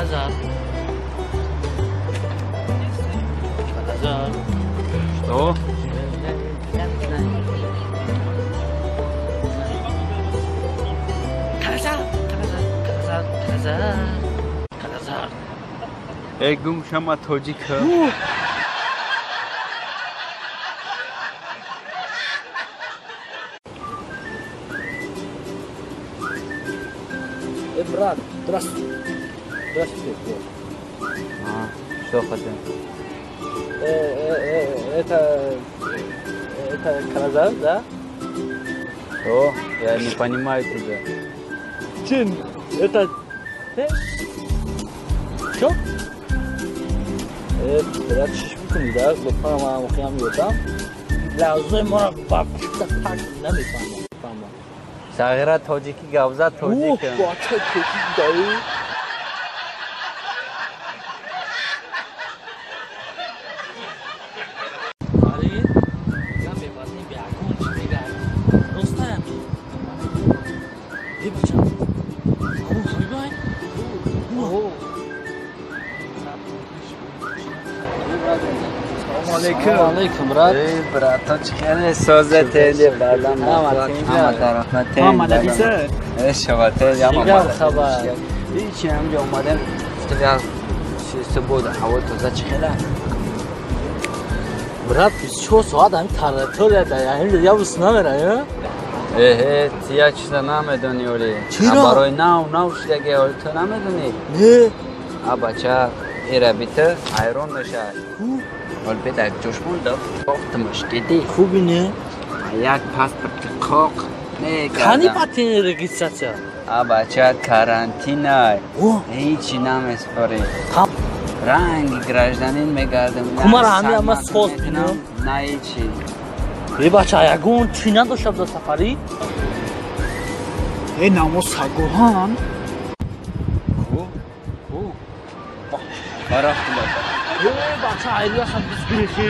Казар. Казар. Что? Казар, Казар, Казар, Казар. Эй, гум шама тоҷика. Э, брат, здравствуй. Здравствуйте. А, что хотел? Это Казар, да? Что? Я не понимаю тебя. Чин, это... Чё? Брат, чӣ мекунӣ, да? Лутфан ман мухиям ёдам. Лавзои моро вообще так намефаҳмам. Сағира тоҷикӣ гавза тоҷик. Ух, бача тоҷик даи. Фарид, гап мебазни биякун чӣ мегӯяд? Ростаям. Э, бача. Ҳамун ҳабибай? Салом алейкум. Салом алейкум, брат. Эй, брата, чӣ хеле соза тели бардам. Ҳама тарафа тели. Ҳама нависа? Э, шава тели, ҳама Чӣ гап хабар? Ҳичи ҳамҷо омадем. Гуфтем як чиз буд, ҳаво тоза чӣ хеле. Брат, 24 соат ҳамин таратория да, ҳамин явус намера, э? Эҳе, ти як чиза намедонӣ оли. Чиро? Барои нав нав шудаги оли ту намедонӣ? Не. А бача, ира бита ҳайрон мешавад. Ол беда ҷӯшмон да кофтмаш диди. Хуби не? Як паспорти қоқ мекардам. Кани патент регистрация? А бача карантинай. О, Ҳичи намеспорӣ. Там. Ранги гражданин мегардам. Кумар ҳами ама соз бинам. На ҳичи. Э, бача, ягон чӣ надошта буда сафарӣ? Э, намо сагоҳан. Ку? Ку? Барафтум бача. Э, бача, айрияшам бисгирихи.